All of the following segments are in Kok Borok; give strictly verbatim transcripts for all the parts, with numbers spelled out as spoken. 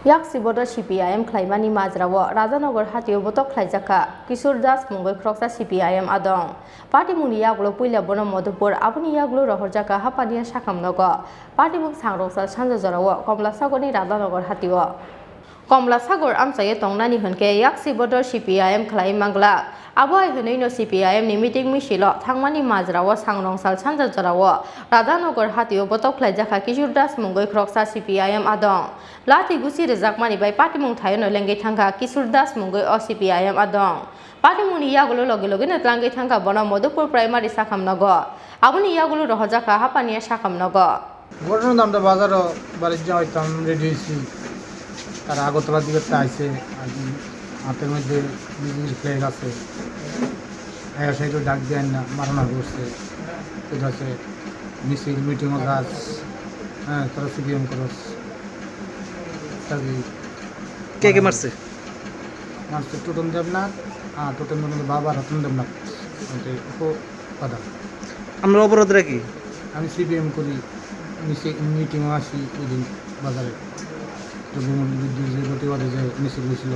Yaksi bodo C P I M khlaimani majrao Radhanagar hatio botok khlaijakha Kishore Das mungwi khoroksa C P I M adong. Party mungni yagulo puila bono Madhupur, aboni yagulo rohorjakha Hapania Sakham nogo. Party mung sangrongsal sanja jorao Komlasagorni Radhanagar hatio. Komlasagor amchaio tongnani hwnkhe yaksi bodo C P I M khlai manglak. Abo hai hwnwino C P I M ni meeting misilo thangmani majrao sangrongsal sanja jorao Radhanagar hatio botok khlaijakha Kishore Das mungwi khoroksa C P I M adong. Lati gusi rwjakmani bai patimung thaiono lengwi thangkha Kishore Das mungwi o C P I M adong. Patimungni yagulo logi logino tlangwi thangkha bono Madhupur Primary Sakham nogo. Aboni yagulo rohorjakha Hapania Sakham nogo. ঘটনা তো আমরা বাজারও বাড়ির যাওয়াইতাম রেডি হয়েছি, তারা আগরতলার দিকে একটা আইসে আর কি, হাতের মধ্যে বিজেপির ফ্ল্যাগ আছে, আয়া সাইডে ডাক দেয় না, মারামারি করছে, ঠিক আছে, মিছিল মিটিংও যাস, হ্যাঁ, তারা সিপিএম করস, তাকে কে কে মারছে? মারছে টোটন দেবনাথ, আর টোটন দেবনাথ বাবা রতন দেবনাথ, ওদের উপ- কথা। আমরা অপরাধীরা কি? আমি সিপিএম করি, মিছিল, মিটিংও আসি ওই দিন বাজারে। দ্রব্যমূল্য বৃদ্ধির যে প্রতিবাদে যে মিছিল হয়েছিল,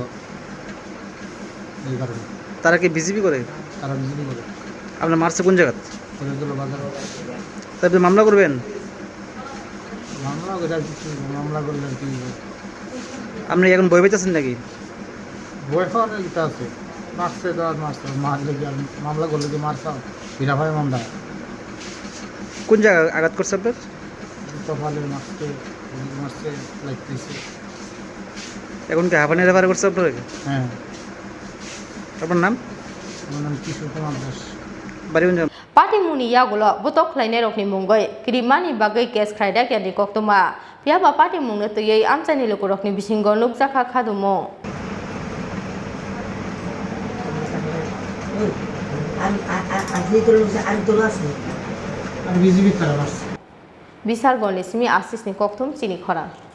এই কারণে। তারা কি বিজেপি করে? তারা বিজেপি করে। আপনার মারছে কোন জায়গাত? ফরিদুল্লাহ বাজার। তা আপনি মামলা করবেন? মামলা করে আর কিছু, মামলা করলে আর কি? আপনি এখন ভয় পাইতেছেন নাকি? ভয় পাওয়ার এটা আছে। মারছে তো আর মারছে, মারলে কি আর মামলা করলে কি মারতাম? এটা ভাই মামলা। কোন জায়গায় আঘাত করছে আপনার? কপালে মারছে, এদিকে মারছে, লাগতেছে। এখন কি হাঁপানি রেফার করছে আপনার? হ্যাঁ। আপনার নাম? আমার নাম কিশোর কুমার দাস। বাড়ি কোন জায়গা? Patimungni yagulo botok khlainairokni mungwi kirimani bagwi case khlaijakya ni koktwma. Phiya ba patimungno twiwi amchaini lukurokni bisingo nukjakha khadumung. আমি, আ-, আ-, আপনি তো লোক, আমি তো আছি। আমি বিজেপি তারা মারছে। Bisargolni simi Asisni kokthum chini khorang.